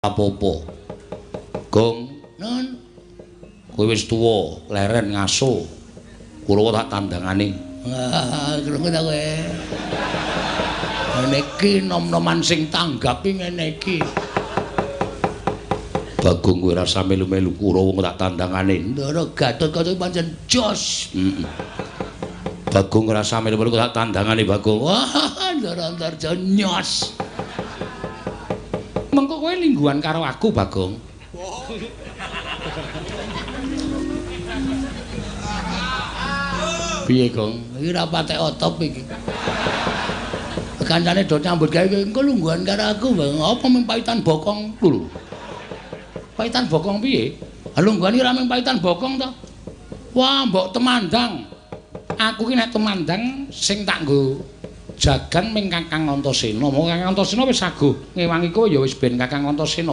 Apa-apa. Gong, Nun. Kowe wis tuwa, leren ngaso. Kurawa tak tandangane. Ah, krungu ta kowe. Ngene iki nom-noman sing tanggap iki ngene iki. Bagong kowe rasa melu-melu Kurawa tak tandangane. Ndara Gatotkaca pancen jos. Heeh. Bagong rasa melu-melu tak tandangane Bagong. Wah, Ndara Antarja nyos. Mengko kowe lingguhan karo aku, Bagong. Piye, Gong? Iki ora patek otop iki. Kancane do nyambut gawe engko lungguhan karo aku, Bang. Apa mung paitan bokong lho. Paitan bokong piye? Ha lungguhan iki ora mung paitan bokong to. Wah, mbok temandang. Aku ki nek temandang sing tak nggo jagan ming Kakang Antasena. Monggo Kakang Antasena wis saguh ngewangi kowe ya wis ben Kakang Antasena.